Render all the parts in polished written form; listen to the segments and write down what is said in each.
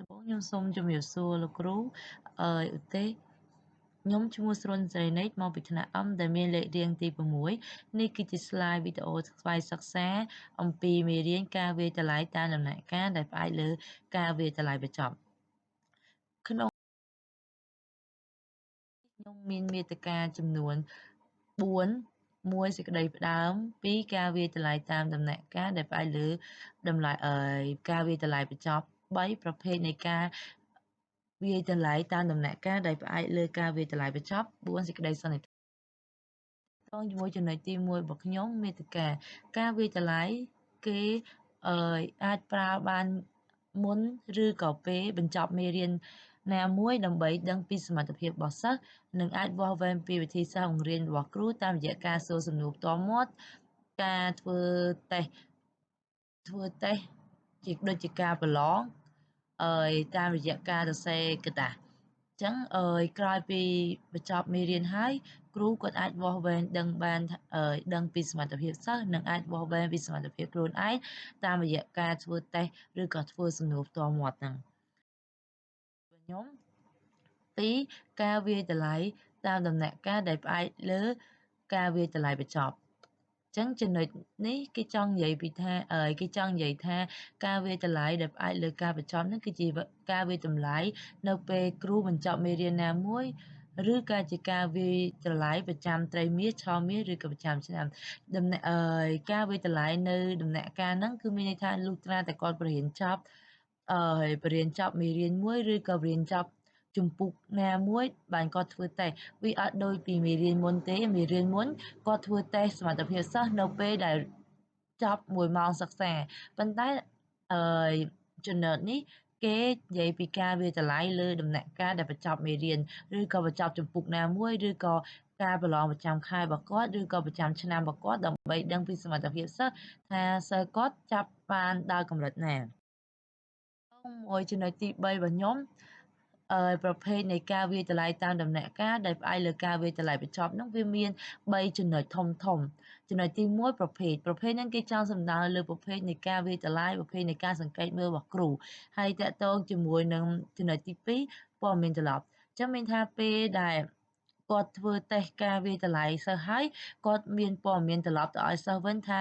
ដំបូងខ្ញុំសូមជម្រាបសួរលោកគ្រូអឺឧទេសខ្ញុំឈ្មោះស្រុនស្រីនិចមកពីថ្នាក់ M ដែលមានលេខរៀងទី6នេះគឺជា slide វីដេអូស្វ័យសិក្សាអំពីមេរៀនការវាយតម្លៃតាមដំណាក់កាលដែលផ្អែកលើការវាយតម្លៃបញ្ចប់ក្នុងខ្ញុំមានមាតិកាចំនួន4 1សេចក្តីផ្ដើម2ការវាយតម្លៃតាមដំណាក់កាលដែលផ្អែកលើតម្លៃការវាយតម្លៃបញ្ចប់3ប្រភេទនៃការវាយតម្លៃតាមដំណាក់កាលដែលផ្អែកលើការវាយតម្លៃបញ្ចប់4សេចក្តីសន្និដ្ឋានជាមួយចំណុចទី1របស់ខ្ញុំមាតិកាការវាយតម្លៃគេអាចប្រើបានមុនឬក៏ពេលបញ្ចប់មេរៀនណាមួយដើម្បីដឹងពីសមត្ថភាពរបស់សិស្សនិងអាចវាស់វែងពីវិធីសាស្ត្របង្រៀនរបស់គ្រូតាមរយៈការសួរសំណួរផ្ទាល់មាត់ការធ្វើតេស្តធ្វើតេស្តជាដូចជាការប្រឡងតាមរយៈការសរសេរក្រដាសអញ្ចឹងក្រោយពីបញ្ចប់មេរៀនហើយគ្រូគាត់អាចវាស់វែងដឹងបានដឹងពីសមត្ថភាពសិស្សនិងអាចវាស់វែងពីសមត្ថភាពខ្លួនឯងតាមរយៈការធ្វើតេស្តឬក៏ធ្វើសំណួរផ្ទាល់មាត់ហ្នឹងខ្ញុំ2ការវាយតម្លៃតាមដំណាក់កាលដែលផ្អែកលើការវាយតម្លៃបញ្ចប់ចឹងចំណុចនេះគេចង់និយាយពីថាគេចង់និយាយថាការវាយតម្លៃដែលផ្អែកលើការបញ្ចប់នេះគឺជាការវាយតម្លៃនៅពេលគ្រូបញ្ចប់មេរៀនណាមួយឬក៏ជាការវាយតម្លៃប្រចាំត្រីមាសឆមាសឬក៏ប្រចាំឆ្នាំដំណាក់ការវាយតម្លៃនៅដំណាក់កាលហ្នឹងគឺមានន័យថាលុះត្រាតែគាត់បរៀនចប់បរៀនចប់មេរៀនមួយឬក៏បរៀនចប់ជំពូកណាមួយបានគាត់ធ្វើតេស្តវាអត់ដូចពីមេរៀនមុនទេមេរៀនមុនគាត់ធ្វើតេស្តសមត្ថភាពសិស្សនៅពេលដែលចប់1ម៉ោងសិក្សាប៉ុន្តែអឺចំណុចនេះគេនិយាយពីការវាយតម្លៃលើដំណាក់កាលដែលបញ្ចប់មេរៀនឬក៏បញ្ចប់ជំពូកណាមួយឬក៏ការប្រឡងប្រចាំខែរបស់គាត់ឬក៏ប្រចាំឆ្នាំរបស់គាត់ដើម្បីដឹងពីសមត្ថភាពសិស្សថាសិស្សគាត់ចាប់បានដល់កម្រិតណាមួយចំណុចទី3របស់ខ្ញុំប្រភេទនៃការវាយតម្លៃតាមដំណាក់កាលដែលផ្អែកលើការវាយតម្លៃបញ្ចប់នោះវាមាន3ចំណុចធំធំចំណុចទី1ប្រភេទប្រភេទហ្នឹងគេចង់សំដៅលើប្រភេទនៃការវាយតម្លៃប្រភេទនៃការសង្កេតមើលរបស់គ្រូហើយតកតងជាមួយនឹងចំណុចទី2ព័ត៌មានត្រឡប់អញ្ចឹងមានថាពេលដែលគាត់ធ្វើតេស្តការវាយតម្លៃសិស្សហើយគាត់មានព័ត៌មានត្រឡប់ទៅឲ្យសិស្សវិញថា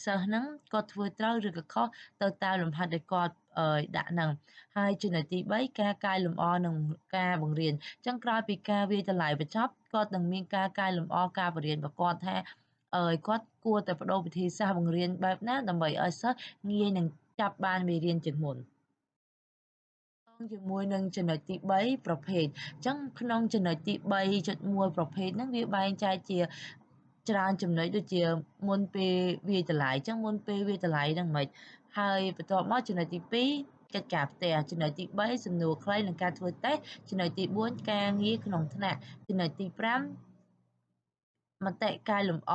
សិស្សហ្នឹងគាត់ធ្វើត្រូវឬក៏ខុសទៅតាមលំហាត់ដែលគាត់ដាក់ហ្នឹងហើយចំណុចទី3ការកែលម្អនិងការបង្រៀនអញ្ចឹងក្រោយពីការវាយតម្លៃបញ្ចប់គាត់នឹងមានការកែលម្អការបង្រៀនរបស់គាត់ថាគាត់គួរតែបដូរវិធីសាស្ត្របង្រៀនបែបណាដើម្បីឲ្យសិស្សងាយនឹងចាប់បានមេរៀនជាងមុនជាមួយនឹងចំណុចទី3ប្រភេទអញ្ចឹងក្នុងចំណុចទី3.1ប្រភេទហ្នឹងវាបែងចែកជាច្រើនចំណុចដូចជាមុនពេលវាយតម្លៃអញ្ចឹងមុនពេលវាយតម្លៃហ្នឹងមិនហើយបន្ទាប់មកចំណុចទី2កិច្ចការផ្ទះចំណុចទី3សំណួរខ្លីនិងការធ្វើតេស្តចំណុចទី4ការងារក្នុងថ្នាក់ចំណុចទី5មតិកែលម្អ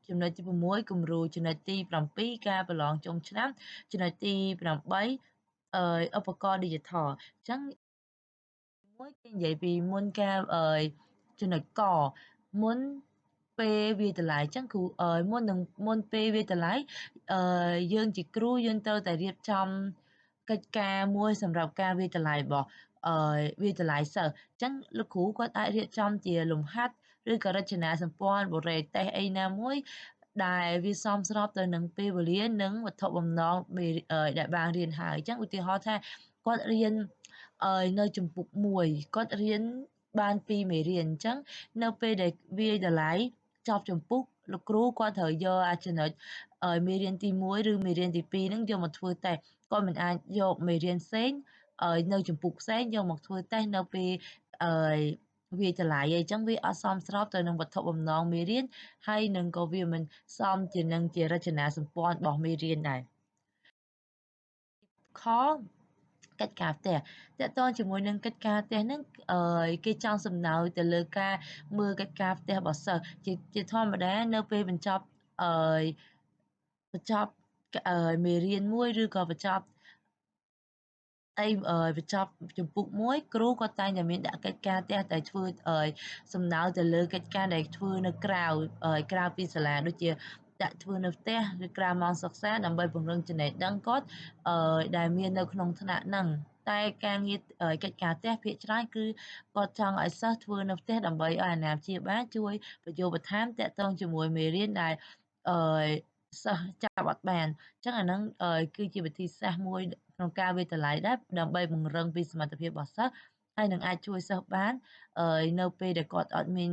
ចំណុចទី6គំរូចំណុចទី7ការប្រឡងចុងឆ្នាំចំណុចទី8ឧបករណ៍ Digital អញ្ចឹងមួយគេនិយាយពីមុនការចំណុចកមុនពេលវាយតម្លៃអញ្ចឹងគ្រូមុននឹងមុនពេលវាយតម្លៃយើងជាគ្រូយើងត្រូវតែរៀបចំកិច្ចការមួយសម្រាប់ការវាយតម្លៃរបស់វាយតម្លៃសិស្សអញ្ចឹងលោកគ្រូគាត់អាចរៀបចំជាលំហាត់ឬក៏រចនាសម្ព័ន្ធបុរេតេស្តអីណាមួយដែលវាសមស្របទៅនឹងពេលវេលានិងវត្ថុបំណងដែលបានរៀនហើយអញ្ចឹងឧទាហរណ៍ថាគាត់រៀននៅជំពូក1គាត់រៀនបាន2មេរៀនអញ្ចឹងនៅពេលដែលវាយតម្លៃចប់ជំពូកលោកគ្រូគាត់ត្រូវយកអាចំណុចមេរៀនទី1ឬមេរៀនទី2ហ្នឹងយកមកធ្វើតេស្តគាត់មិនអាចយកមេរៀនផ្សេងនៅជំពូកផ្សេងយកមកធ្វើតេស្តនៅពេលវាយតម្លៃអីចឹងវាអត់សមស្របទៅនឹងវត្ថុបំណងមេរៀនហើយនឹងក៏វាមិនសមជានឹងជារចនាសម្ព័ន្ធរបស់មេរៀនដែរខកិច្ចការផ្ទះតកតងជាមួយនឹងកិច្ចការផ្ទះហ្នឹងគេចង់សំដៅទៅលើការមើលកិច្ចការផ្ទះរបស់សិស្សជាធម្មតានៅពេលបញ្ចប់បញ្ចប់មេរៀនមួយឬក៏បញ្ចប់អីបញ្ចប់ជំពូកមួយគ្រូគាត់តែងតែមានដាក់កិច្ចការផ្ទះតែធ្វើសំដៅទៅលើកិច្ចការដែលធ្វើនៅក្រៅក្រៅពីសាលាដូចជា ដាក់ធ្វើនៅផ្ទះឬក្រៅម៉ោងសិក្សាដើម្បីពង្រឹងចំណេះដឹងគាត់ដែលមាននៅក្នុងថ្នាក់ហ្នឹងតែការងារកិច្ចការផ្ទះភាគច្រើនគឺគាត់ចង់ឲ្យសិស្សធ្វើនៅផ្ទះដើម្បីឲ្យអាណាព្យាបាលជួយបញ្ចូលបន្ថែមតាក់ទងជាមួយមេរៀនដែលអឺសិស្សចាប់អត់បានអញ្ចឹងអាហ្នឹងគឺជាវិធីសាស្ត្រមួយក្នុងការវាយតម្លៃដែរដើម្បីពង្រឹងពីសមត្ថភាពរបស់សិស្សហើយនឹងអាចជួយសិស្សបាននៅពេលដែលគាត់អត់មាន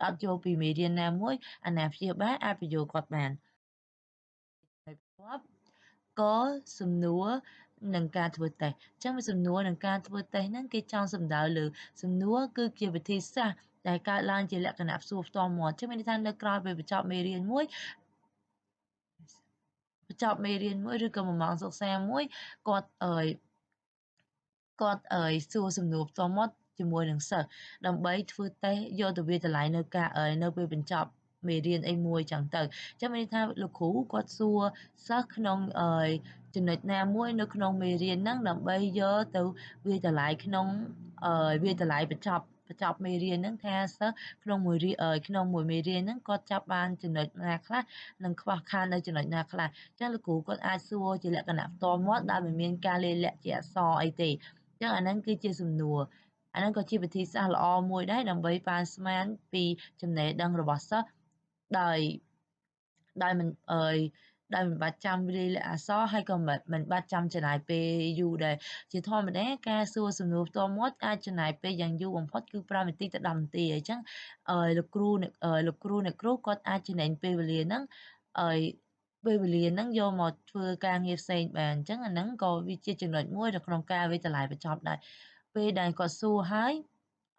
អត់យល់ពីមេរៀនណាមួយអាណាព្យាបាលអាចពន្យល់គាត់បានបន្ទាប់ក៏សំណួរនឹងការធ្វើតេស្តអញ្ចឹងសំណួរនឹងការធ្វើតេស្តហ្នឹងគេចង់សំដៅលើសំណួរគឺជាវិធីសាស្ត្រដែលកើតឡើងជាលក្ខណៈសួរផ្ទាល់មាត់ចឹងមានន័យថានៅក្រោយពេលបញ្ចប់មេរៀនមួយបញ្ចប់មេរៀនមួយឬក៏មួយម៉ោងសិក្សាមួយគាត់អើយគាត់អើយសួរសំណួរផ្ទាល់មាត់ជាមួយនឹងសិស្សដើម្បីធ្វើតេស្តយកទៅវាតម្លៃនៅការនៅពេលបញ្ចប់មេរៀនអីមួយចឹងទៅអញ្ចឹងមានន័យថាលោកគ្រូគាត់សួរសិស្សក្នុងអឺចំណុចណាមួយនៅក្នុងមេរៀនហ្នឹងដើម្បីយកទៅវាតម្លៃក្នុងអឺវាតម្លៃបញ្ចប់បញ្ចប់មេរៀនហ្នឹងថាសិស្សក្នុងមួយក្នុងមួយមេរៀនហ្នឹងគាត់ចាប់បានចំណុចណាខ្លះនិងខ្វះខាតនៅចំណុចណាខ្លះអញ្ចឹងលោកគ្រូគាត់អាចសួរជាលក្ខណៈផ្ទាល់មាត់ដែលមិនមានការលាយលាក់ជាអក្សរអីទេអញ្ចឹងអាហ្នឹងគឺជាសំណួរអាហ្នឹងក៏ជាវិធីសាស្ត្រល្អមួយដែរដើម្បីប៉ាន់ស្មានពីចំណេះដឹងរបស់សិស្សដោយដោយមិនអើយដោយមិនបាច់ចាំលាយលក្ខណ៍អក្សរហើយក៏មិនបាច់ចាំចំណាយពេលយូរដែរជាធម្មតាការសួរសំណួរផ្ទាល់មាត់អាចចំណាយពេលយ៉ាងយូរបំផុតគឺ5នាទីទៅ10នាទីអញ្ចឹងអឺលោកគ្រូអ្នកលោកគ្រូអ្នកគ្រូគាត់អាចចំណេញពេលវេលាហ្នឹងអើយពេលវេលាហ្នឹងយកមកធ្វើការងារផ្សេងបានអញ្ចឹងអាហ្នឹងក៏វាជាចំណុចមួយនៅក្នុងការវាយតម្លៃបញ្ចប់ដែរពេលដែលគាត់សួរហើយ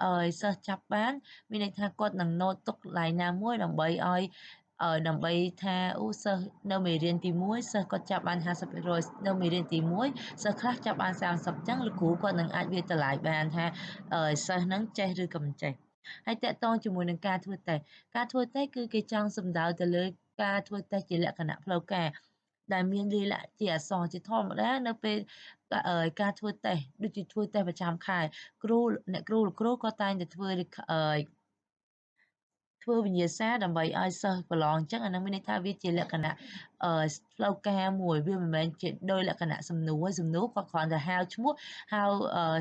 អើយសិស្សចាប់បានមានន័យថាគាត់នឹងណូតទុកកន្លែងណាមួយដើម្បីឲ្យដើម្បីថាអូសិស្សនៅមេរៀនទី1សិស្សគាត់ចាប់បាន50%នៅមេរៀនទី1សិស្សខ្លះចាប់បាន30អញ្ចឹងលោកគ្រូគាត់នឹងអាចវាយតម្លៃបានថាសិស្សហ្នឹងចេះឬក៏មិនចេះហើយតកតងជាមួយនឹងការធ្វើតេស្តការធ្វើតេស្តគឺគេចង់សំដៅទៅលើការធ្វើតេស្តជាលក្ខណៈផ្លូវការដែលមានលាយលក្ខណ៍ជាអក្សរជាធម្មតានៅពេលការធ្វើតេស្តដូចជាធ្វើតេស្តប្រចាំខែគ្រូអ្នកគ្រូលោកគ្រូក៏តែងតែធ្វើធ្វើវិញ្ញាសាដើម្បីឲ្យសិស្សប្រឡងអញ្ចឹងអានឹងមានន័យថាវាជាលក្ខណៈអឺផ្លូវការមួយវាមិនមែនជាដោយលក្ខណៈសំណួរសំណួរគាត់គ្រាន់តែហៅឈ្មោះហៅ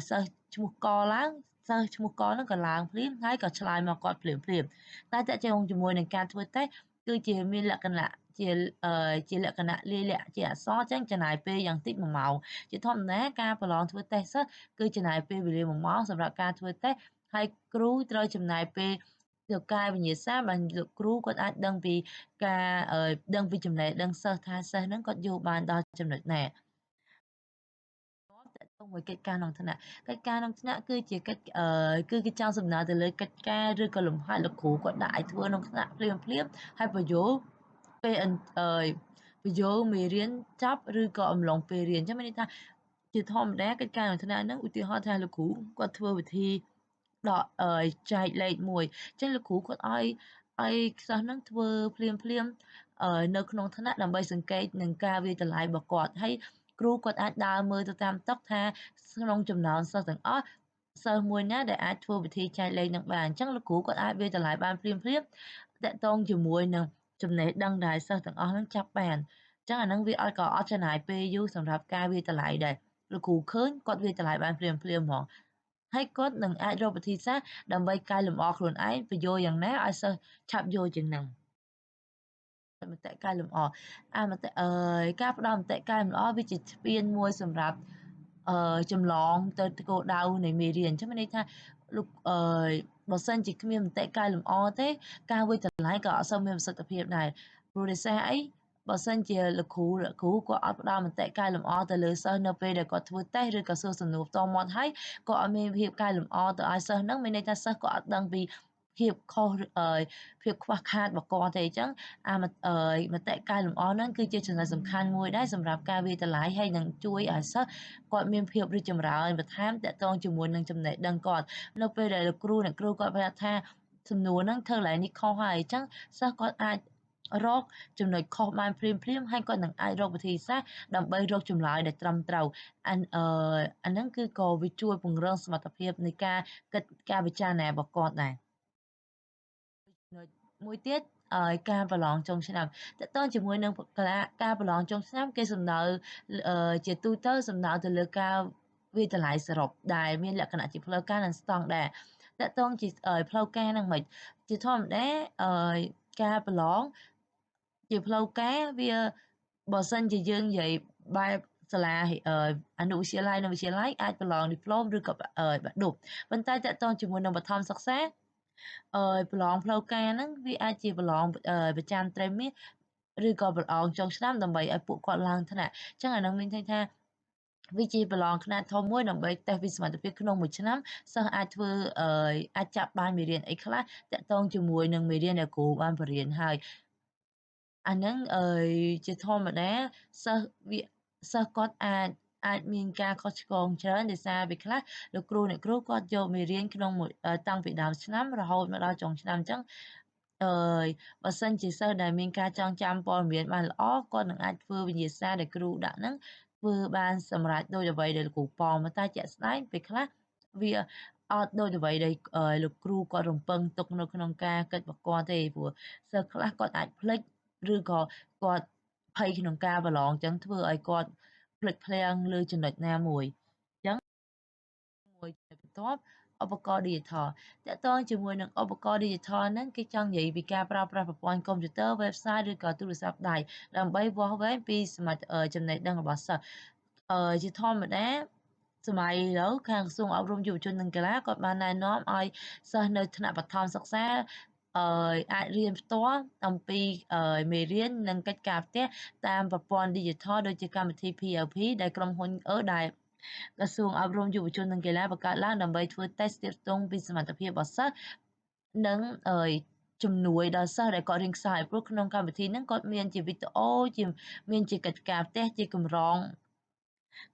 សិស្សឈ្មោះកឡើងសិស្សឈ្មោះកហ្នឹងក៏ឡើងភ្លាមហើយក៏ឆ្លើយមកគាត់ភ្លាមភ្លាមតែតើចងជាមួយនឹងការធ្វើតេស្តគឺជាមានលក្ខណៈជាជាលក្ខណៈលាយលក្ខណ៍ជាអក្សរចឹងចំណាយពេលយ៉ាងតិច1ម៉ោងជាធម្មតាការប្រឡងធ្វើតេស្តសិស្សគឺចំណាយពេលវេលា1ម៉ោងសម្រាប់ការធ្វើតេស្តហើយគ្រូត្រូវចំណាយពេលទៅកាយវិញ្ញាសាបានលោកគ្រូគាត់អាចដឹងពីការដឹងពីចំណេះដឹងសិស្សថាសិស្សហ្នឹងគាត់យល់បានដល់ចំណុចណាតទៅមួយកិច្ចការក្នុងថ្នាក់កិច្ចការក្នុងថ្នាក់គឺជាកិច្ចគឺគេចង់សំដៅទៅលើកិច្ចការឬក៏លំហាត់លោកគ្រូគាត់ដាក់ឲ្យធ្វើក្នុងថ្នាក់ភ្លាមភ្លាមហើយបញ្យល់ពេលអឺបញ្យល់មេរៀនចប់ឬក៏អំឡុងពេលរៀនអញ្ចឹងមានន័យថាជាធម្មតាកិច្ចការក្នុងថ្នាក់ហ្នឹងឧទាហរណ៍ថាលោកគ្រូគាត់ធ្វើវិធីដកចែកលេខមួយអញ្ចឹងលោកគ្រូគាត់ឲ្យឲ្យសិស្សហ្នឹងធ្វើភ្លាមភ្លាមនៅក្នុងថ្នាក់ដើម្បីសង្កេតនឹងការវាយតម្លៃរបស់គាត់ហើយគ្រូគាត់អាចដើរមើលទៅតាមតុថាក្នុងចំណោមសិស្សទាំងអស់សិស្សមួយណាដែលអាចធ្វើវិធីចែកលេខនឹងបានអញ្ចឹងលោកគ្រូគាត់អាចវាយតម្លៃបានភ្លាមភ្លាមតាក់ទងជាមួយនឹងចំណេះដឹងដែលសិស្សទាំងអស់ហ្នឹងចាប់បានអញ្ចឹងអាហ្នឹងវាអត់ក៏អត់ចំណាយពេលយូរសម្រាប់ការវាយតម្លៃដែរលោកគ្រូឃើញគាត់វាយតម្លៃបានភ្លាមភ្លាមហ្មងហើយគាត់នឹងអាចរកវិធីសាស្ត្រដើម្បីកែលម្អខ្លួនឯងបញ្យល់យ៉ាងណាឲ្យសិស្សឆាប់យល់ជាងហ្នឹងមតិកែលម្អអាមតិអើយការផ្ដល់មតិកែលម្អវាជាស្ពានមួយសម្រាប់អឺចម្លងទៅគោលដៅនៃមេរៀនអញ្ចឹងមានន័យថាលោកអើយបើសិនជាគ្មានមតិកែលម្អទេការវាយតម្លៃក៏អត់សូវមានប្រសិទ្ធភាពដែរព្រោះដោយសារអីបើសិនជាលោកគ្រូលោកគ្រូគាត់អត់ផ្ដល់មតិកែលម្អទៅលើសិស្សនៅពេលដែលគាត់ធ្វើតេស្តឬក៏សួរសំណួរផ្ទាល់មាត់ហើយក៏អត់មានភាពកែលម្អទៅឲ្យសិស្សហ្នឹងមានន័យថាសិស្សក៏អត់ដឹងពីភាពខុសភាពខ្វះខាតរបស់គាត់ទេអញ្ចឹងអាមតិកែលម្អហ្នឹងគឺជាចំណុចសំខាន់មួយដែរសម្រាប់ការវាយតម្លៃហើយនឹងជួយឲ្យសិស្សគាត់មានភាពរីកចម្រើនបន្ថែមតាក់ទងជាមួយនឹងចំណេះដឹងគាត់នៅពេលដែលលោកគ្រូអ្នកគ្រូគាត់ប្រាប់ថាសំណួរហ្នឹងធ្វើកន្លែងនេះខុសហើយអញ្ចឹងសិស្សគាត់អាចរកចំណុចខុសបានភ្លាមភ្លាមហើយគាត់នឹងអាចរកវិធីសាស្ត្រដើម្បីរកចម្លើយដែលត្រឹមត្រូវអានអឺអាហ្នឹងគឺក៏វាជួយពង្រឹងសមត្ថភាពនៃការគិតការពិចារណារបស់គាត់ដែរចំណុចមួយទៀត ការប្រឡងចុងឆ្នាំតើតើជាមួយនឹងការប្រឡងចុងឆ្នាំគេសំដៅជាទូទៅសំដៅទៅលើការវាយតម្លៃសរុបដែលមានលក្ខណៈជាផ្លូវការនិងស្តង់ដារតកតងជាផ្លូវការហ្នឹងមិនជាធម្មតាការប្រឡងជាផ្លូវការវាបើសិនជាយើងនិយាយបែបសាលាអនុវិទ្យាល័យនិងវិទ្យាល័យអាចប្រឡងឌីប្លូមឬក៏បាក់ឌុបប៉ុន្តែតកតងជាមួយនឹងបឋមសិក្សាប្រឡងផ្លូវការហ្នឹងវាអាចជាប្រឡងប្រចាំត្រីមាសឬក៏ប្រឡងចុងឆ្នាំដើម្បីឲ្យពួកគាត់ឡើងថ្នាក់អញ្ចឹងអានឹងមានន័យថាវាជាប្រឡងខ្នាតធំមួយដើម្បីតេស្តពីសមត្ថភាពក្នុងមួយឆ្នាំសិស្សអាចធ្វើអាចចាប់បានមេរៀនអីខ្លះតាក់ទងជាមួយនឹងមេរៀនដែលគ្រូបានបរៀនហើយអាហ្នឹងជាធម្មតាសិស្សវាសិស្សគាត់អាចមានការខុសឆ្គងច្រើនដោយសារពេលខ្លះលោកគ្រូអ្នកគ្រូគាត់យកមេរៀនក្នុងមួយតាំងពីដើមឆ្នាំរហូតមកដល់ចុងឆ្នាំអញ្ចឹងអើយបើសិនជាសិស្សដែលមានការចងចាំព័ត៌មានបានល្អគាត់នឹងអាចធ្វើវិញ្ញាសាដែលគ្រូដាក់ហ្នឹងធ្វើបានសម្រេចដោយអ្វីដែលលោកគ្រូប៉ងតែជាក់ស្ដែងពេលខ្លះវាអត់ដូចអ្វីដែលលោកគ្រូគាត់រំពឹងទុកនៅក្នុងការគិតរបស់គាត់ទេព្រោះសិស្សខ្លះគាត់អាចភ្លេចឬក៏គាត់ភ័យក្នុងការប្រឡងអញ្ចឹងធ្វើឲ្យគាត់ភ្លេចភ្លាំងលើចំណុចណាមួយអញ្ចឹងមួយចំណុចបន្ទាប់ឧបករណ៍ Digital តកតងជាមួយនឹងឧបករណ៍ Digital ហ្នឹងគេចង់និយាយពីការប្រើប្រាស់ប្រព័ន្ធកុំព្យូទ័រ website ឬក៏ទូរស័ព្ទដៃដើម្បីវាស់វែងពីសមត្ថចំណេះដឹងរបស់សិស្សជាធម្មតាសម័យឥឡូវខាងក្រសួងអប់រំយុវជននិងកីឡាគាត់បានណែនាំឲ្យសិស្សនៅថ្នាក់បឋមសិក្សាអាចរៀនផ្ទាល់អំពីមេរៀននិងកិច្ចការផ្ទះតាមប្រព័ន្ធ Digital ដូចជាកម្មវិធី PLP ដែលក្រុមហ៊ុនដែលក្រសួងអប់រំយុវជននិងកីឡាបង្កើតឡើងដើម្បីធ្វើតេស្តស្ទាបស្ទង់ពីសមត្ថភាពរបស់សិស្សនិងជំនួយដល់សិស្សដែលគាត់រៀនខ្សោយព្រោះក្នុងកម្មវិធីហ្នឹងគាត់មានជាវីដេអូជាមានជាកិច្ចការផ្ទះជាកម្រង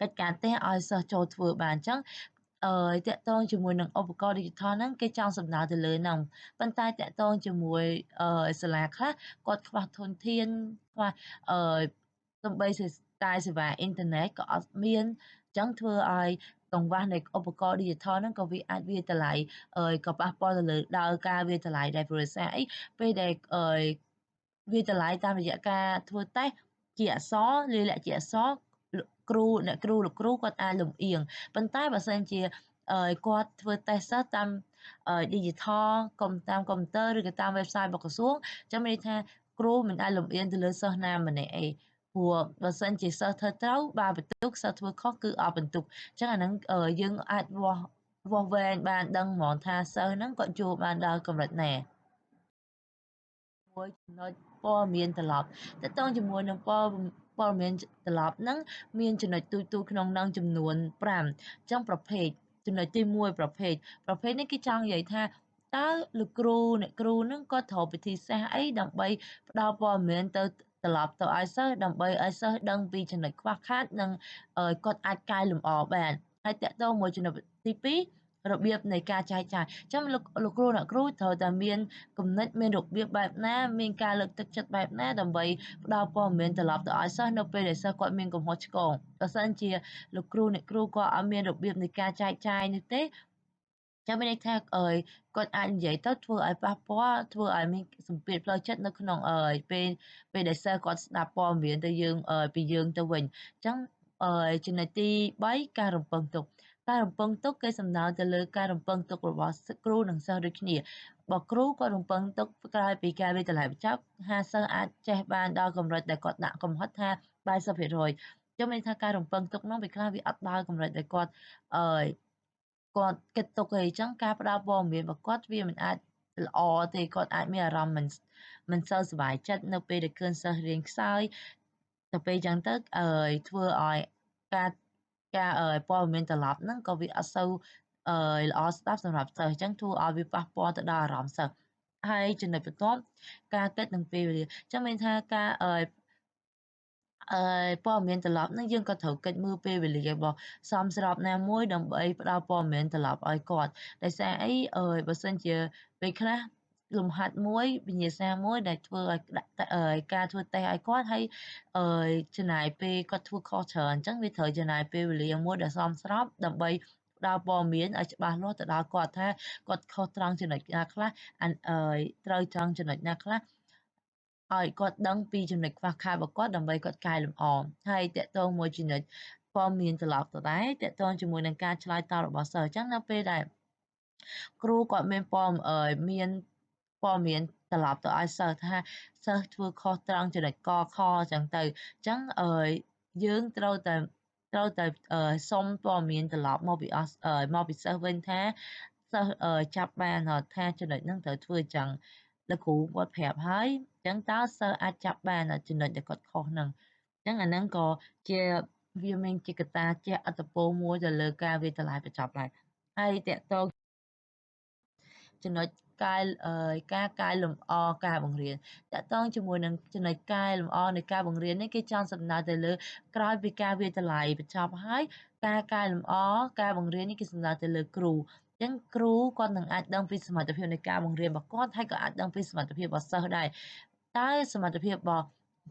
កិច្ចការផ្ទះឲ្យសិស្សចូលធ្វើបានអញ្ចឹងតកតងជាមួយនឹងឧបករណ៍ Digital ហ្នឹងគេចង់សំដៅទៅលើហ្នឹងប៉ុន្តែតកតងជាមួយសាលាខ្លះគាត់ខ្វះធនធានខ្វះសំបីតែសេវាអ៊ីនធឺណិតក៏អត់មានអញ្ចឹងធ្វើឲ្យកង្វះនៃឧបករណ៍ Digital ហ្នឹងក៏វាអាចវាតម្លៃក៏ប៉ះពាល់ទៅលើដល់ការវាតម្លៃដែរព្រោះសារអីពេលដែលវាតម្លៃតាមរយៈការធ្វើតេស្តជាអក្សរលាយលក្ខណ៍ជាអក្សរគ្រូអ្នកគ្រូលោកគ្រូគាត់អាចលំអៀងប៉ុន្តែបើសិនជាគាត់ធ្វើតេស្តសិស្សតាម digital កុំតាមកុំព្យូទ័រឬក៏តាម website របស់ក្រសួងចាំមានន័យថាគ្រូមិនអាចលំអៀងទៅលើសិស្សណាម្នាក់អីព្រោះបើសិនជាសិស្សធ្វើត្រូវបានបន្ទុកសិស្សធ្វើខុសគឺអត់បន្ទុកអញ្ចឹងអាហ្នឹងយើងអាចវាស់វែងបានដឹងហ្មងថាសិស្សហ្នឹងគាត់ចូលបានដល់កម្រិតណាមួយចំណុចព័ត៌មានត្រឡប់តកតងជាមួយនឹងព័ត៌មានត្រឡប់ហ្នឹងមានចំណុចទូចៗក្នុងហ្នឹងចំនួន5អញ្ចឹងប្រភេទចំណុចទី1ប្រភេទនេះគេចង់និយាយថាតើលោកគ្រូអ្នកគ្រូហ្នឹងគាត់ត្រូវពិធីសាស្ត្រអីដើម្បីផ្ដល់ព័ត៌មានទៅត្រឡប់ទៅឲ្យសិស្សដើម្បីឲ្យសិស្សដឹងពីចំណុចខ្វះខាតនិងគាត់អាចកែលម្អបានហើយតកតងមួយចំណុចទី2របៀបនៃការចែកចាយអញ្ចឹងលោកគ្រូអ្នកគ្រូត្រូវតែមានគំនិតមានរបៀបបែបណាមានការលើកទឹកចិត្តបែបណាដើម្បីផ្ដល់ព័ត៌មានត្រឡប់ទៅឲ្យសិស្សនៅពេលដែលសិស្សគាត់មានកំហុសឆ្គងបើសិនជាលោកគ្រូអ្នកគ្រូគាត់អត់មានរបៀបនៃការចែកចាយនោះទេចាំមានន័យថាគាត់អាចនិយាយទៅធ្វើឲ្យប៉ះពាល់ធ្វើឲ្យមានសម្ពាធផ្លូវចិត្តនៅក្នុងពេលដែលសិស្សគាត់ស្ដាប់ព័ត៌មានទៅយើងពីយើងទៅវិញអញ្ចឹងចំណុចទី3ការរំពឹងទុកការរំពឹងទុកគេសំដៅទៅលើការរំពឹងទុករបស់គ្រូនិងសិស្សដូចគ្នាបើគ្រូគាត់រំពឹងទុកក្រោយពីការវាយតម្លៃបញ្ចប់ហាសិស្សអាចចេះបានដល់កម្រិតដែលគាត់ដាក់កំហិតថា80%ចាំមានថាការរំពឹងទុកនោះពេលខ្លះវាអត់ដល់កម្រិតដែលគាត់គាត់គិតទុកអីចឹងការផ្ដល់ព័ត៌មានរបស់គាត់វាមិនអាចល្អទេគាត់អាចមានអារម្មណ៍មិនសូវសប្បាយចិត្តនៅពេលដែលឃើញសិស្សរៀនខ្សោយទៅពេលចឹងទៅធ្វើឲ្យការព័ត៌មានត្រឡប់ហ្នឹងក៏វាអត់សូវល្អស្ដាប់សម្រាប់សិស្សអញ្ចឹងធ្វើឲ្យវាប៉ះពាល់ទៅដល់អារម្មណ៍សិស្សហើយចំណុចបន្ទាប់ការគិតនិងពេលវេលាអញ្ចឹងមានថាការព័ត៌មានត្រឡប់ហ្នឹងយើងក៏ត្រូវគិតមើលពេលវេលារបស់សមស្របណាមួយដើម្បីផ្ដល់ព័ត៌មានត្រឡប់ឲ្យគាត់ដោយសារអីបើសិនជាពេលខ្លះលំហាត់មួយវិញ្ញាសាមួយដែលធ្វើឲ្យដាក់ការធ្វើតេស្តឲ្យគាត់ហើយចំណាយពេលគាត់ធ្វើខុសច្រើនអញ្ចឹងវាត្រូវចំណាយពេលវេលាមួយដែលសមស្របដើម្បីផ្ដល់ព័ត៌មានឲ្យច្បាស់លាស់ទៅដល់គាត់ថាគាត់ខុសត្រង់ចំណុចណាខ្លះត្រូវត្រង់ចំណុចណាខ្លះ ឲ្យគាត់ដឹងពីចំណុចខ្វះខាតរបស់គាត់ដើម្បីគាត់កែលម្អហើយតកតងមួយចំណុចព័ត៌មានត្រឡប់ទៅដែរតកតងជាមួយនឹងការឆ្លើយតបរបស់សិស្សអញ្ចឹងនៅពេលដែលគ្រូគាត់មានព័ត៌មានព័ត៌មានត្រឡប់ទៅឲ្យសិស្សថាសិស្សធ្វើខុសត្រង់ចំណុចកខអញ្ចឹងទៅអញ្ចឹងអឺយើងត្រូវតែត្រូវតែសុំព័ត៌មានត្រឡប់មកពីអស់មកពីសិស្សវិញថាសិស្សចាប់បានថាចំណុចហ្នឹងត្រូវធ្វើអញ្ចឹងលោកគ្រូគាត់ប្រាប់ហើយអញ្ចឹងតើសិស្សអាចចាប់បានចំណុចដែលគាត់ខុសហ្នឹងអញ្ចឹងអាហ្នឹងក៏ជាវាមានជាកត្តាជះឥទ្ធិពលមួយទៅលើការវាយតម្លៃបញ្ចប់ដែរហើយតកតងចំណុចកែការកែលម្អការបង្រៀនតកតងជាមួយនឹងចំណុចកែលម្អនៃការបង្រៀននេះគេចង់សំដៅទៅលើក្រោយពីការវាយតម្លៃបញ្ចប់ហើយការកែលម្អការបង្រៀននេះគេសំដៅទៅលើគ្រូអញ្ចឹងគ្រូគាត់នឹងអាចដឹងពីសមត្ថភាពនៃការបង្រៀនរបស់គាត់ហើយក៏អាចដឹងពីសមត្ថភាពរបស់សិស្សដែរតើសមត្ថភាពរបស់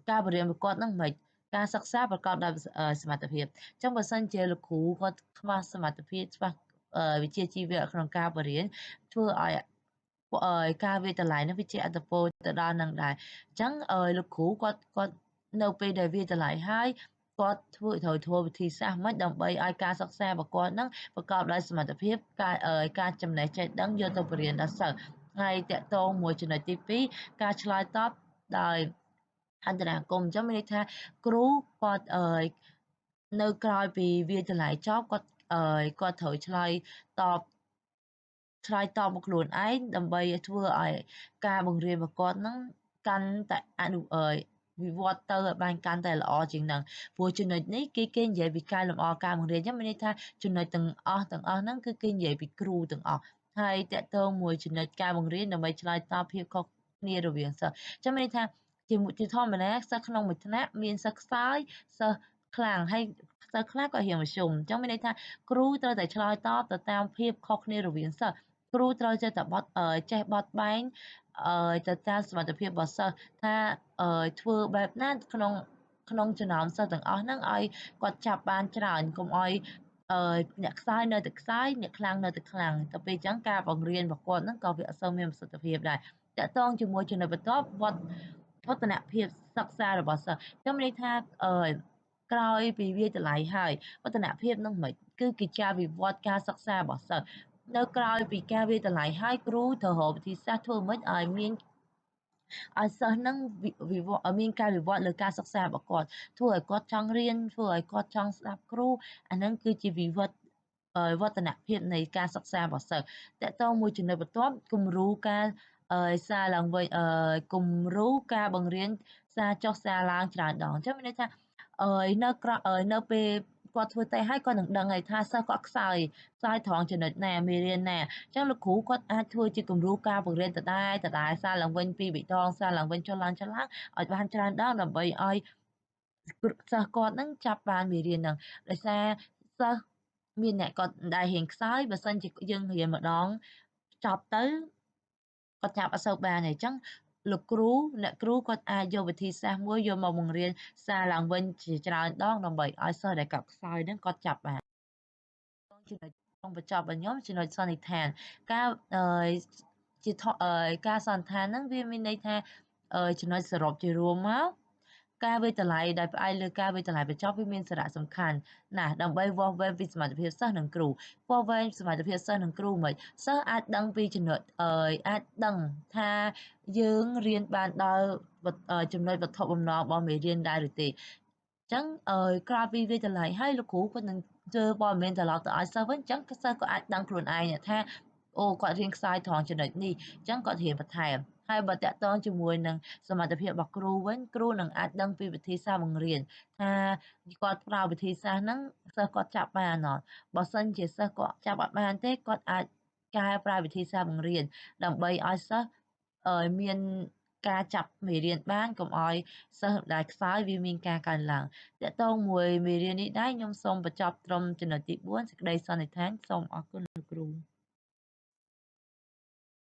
ការបង្រៀនរបស់គាត់នឹងមិនការសិក្សាប្រកបដោយសមត្ថភាពអញ្ចឹងបើសិនជាលោកគ្រូគាត់ខ្វះសមត្ថភាពខ្វះវិជ្ជាជីវៈក្នុងការបង្រៀនធ្វើឲ្យការវាយតម្លៃនោះវាជាឥទ្ធិពលទៅដល់នឹងដែរអញ្ចឹងលោកគ្រូគាត់គាត់នៅពេលដែលវាយតម្លៃហើយគាត់ធ្វើត្រូវធ្វើវិធីសាស្ត្រមិនដើម្បីឲ្យការសិក្សារបស់គាត់នឹងប្រកបដោយសមត្ថភាពការការចំណេះចេះដឹងយកទៅបង្រៀនដល់សិស្សហើយតកតងមួយចំណុចទី2ការឆ្លើយតបដោយអន្តរាគមន៍អញ្ចឹងមានន័យថាគ្រូគាត់អឺនៅក្រោយពីវាយតម្លៃចប់គាត់អឺគាត់ត្រូវឆ្លើយតបឆ្លើយតបមកខ្លួនឯងដើម្បីធ្វើឲ្យការបង្រៀនរបស់គាត់ហ្នឹងកាន់តែអនុអឺវិវត្តទៅឲ្យបានកាន់តែល្អជាងហ្នឹងព្រោះចំណុចនេះគេគេនិយាយពីការលម្អការបង្រៀនអញ្ចឹងមានន័យថាចំណុចទាំងអស់ទាំងអស់ហ្នឹងគឺគេនិយាយពីគ្រូទាំងអស់ហើយតកតងមួយចំណុចការបង្រៀនដើម្បីឆ្លើយតបភាពខុសគ្នារវាងសិស្សអញ្ចឹងមានន័យថាជាធម្មតាសិស្សក្នុងមួយថ្នាក់មានសិស្សខ្សោយសិស្សខ្លាំងហើយសិស្សខ្លះក៏រៀនមធ្យមអញ្ចឹងមានន័យថាគ្រូត្រូវតែឆ្លើយតបទៅតាមភាពខុសគ្នារវាងសិស្សគ្រូត្រូវចេះតែបត់ចេះបត់បែនទៅតាមសមត្ថភាពរបស់សិស្សថាធ្វើបែបណាក្នុងក្នុងចំណោមសិស្សទាំងអស់ហ្នឹងឲ្យគាត់ចាប់បានច្រើនកុំឲ្យអឺអ្នកខ្សោយនៅតែខ្សោយអ្នកខ្លាំងនៅតែខ្លាំងទៅពេលអញ្ចឹងការបង្រៀនរបស់គាត់ហ្នឹងក៏វាអត់សូវមានប្រសិទ្ធភាពដែរតកតងជាមួយចំណុចបន្ទាប់វត្តវឌ្ឍនភាពសិក្សារបស់សិស្សខ្ញុំមានន័យថាអឺក្រោយពីវាតម្លៃហើយវឌ្ឍនភាពនឹងមិនគឺកិច្ចការវិវត្តការសិក្សារបស់សិស្សនៅក្រោយពីការវាយតម្លៃហើយគ្រូត្រូវរកវិធីសាស្ត្រធ្វើម៉េចឲ្យមានឲ្យសិស្សនឹងវិវត្តមានការវិវត្តលើការសិក្សារបស់គាត់ធ្វើឲ្យគាត់ចង់រៀនធ្វើឲ្យគាត់ចង់ស្ដាប់គ្រូអានឹងគឺជាវិវត្តវឌ្ឍនភាពនៃការសិក្សារបស់សិស្សតកតងមួយចំណុចបន្ទាប់គំរូការសារឡើងវិញគំរូការបង្រៀនសារចុះសារឡើងច្រើនដងអញ្ចឹងមានន័យថាអើយនៅក្រនៅពេលគាត់ធ្វើតេស្តហើយគាត់នឹងដឹងហើយថាសិស្សគាត់ខ្សោយខ្សោយត្រង់ចំណុចណាមេរៀនណាអញ្ចឹងលោកគ្រូគាត់អាចធ្វើជាគំរូការបង្រៀនដដែលដដែលសារឡើងវិញពីរបីដងសារឡើងវិញចុះឡើងចុះឡើងឲ្យបានច្រើនដងដើម្បីឲ្យសិស្សគាត់នឹងចាប់បានមេរៀនហ្នឹងដោយសារសិស្សមានអ្នកគាត់ដែលរៀនខ្សោយបើសិនជាយើងរៀនម្ដងចប់ទៅគាត់ចាប់អត់សូវបានទេអញ្ចឹងលោកគ្រូអ្នកគ្រូគាត់អាចយកវិធីសាស្ត្រមួយយកមកបង្រៀនសារឡើងវិញជាច្រើនដងដើម្បីឲ្យសិស្សដែលគាត់ខ្សោយហ្នឹងគាត់ចាប់បានចំណុចក្នុងបញ្ចប់របស់ខ្ញុំចំណុចសន្និដ្ឋានការអឺជាការសន្និដ្ឋានហ្នឹងវាមានន័យថាចំណុចសរុបជារួមមកការវាយតម្លៃដោយផ្អែកលើការវាយតម្លៃបញ្ចប់វាមានសារៈសំខាន់ណាស់ដើម្បីវាស់វែងពីសមត្ថភាពសិស្សនិងគ្រូវាស់វែងសមត្ថភាពសិស្សនិងគ្រូមិនសិស្សអាចដឹងពីចំណុចអឺអាចដឹងថាយើងរៀនបានដល់ចំណុចវត្ថុបំណងរបស់មេរៀនដែរឬទេអញ្ចឹងអឺក្រោយពីវាយតម្លៃហើយលោកគ្រូគាត់នឹងធ្វើព័ត៌មានត្រឡប់ទៅឲ្យសិស្សវិញអញ្ចឹងសិស្សក៏អាចដឹងខ្លួនឯងថាអូគាត់រៀនខ្សោយត្រង់ចំណុចនេះអញ្ចឹងគាត់រៀនបន្ថែមហើយបើតកតងជាមួយនឹងសមត្ថភាពរបស់គ្រូវិញគ្រូនឹងអាចដឹងពីវិធីសាស្ត្របង្រៀនថាគាត់ប្រើវិធីសាស្ត្រហ្នឹងសិស្សគាត់ចាប់បានអត់បើសិនជាសិស្សគាត់ចាប់អត់បានទេគាត់អាចកែប្រែវិធីសាស្ត្របង្រៀនដើម្បីឲ្យសិស្សមានការចាប់មេរៀនបានកុំឲ្យសិស្សដែលខ្សោយវាមានការកើនឡើងតកតងមួយមេរៀននេះដែរខ្ញុំសូមបញ្ចប់ត្រឹមចំណុចទី4សេចក្តីសន្និដ្ឋានសូមអរគុណលោកគ្រូ។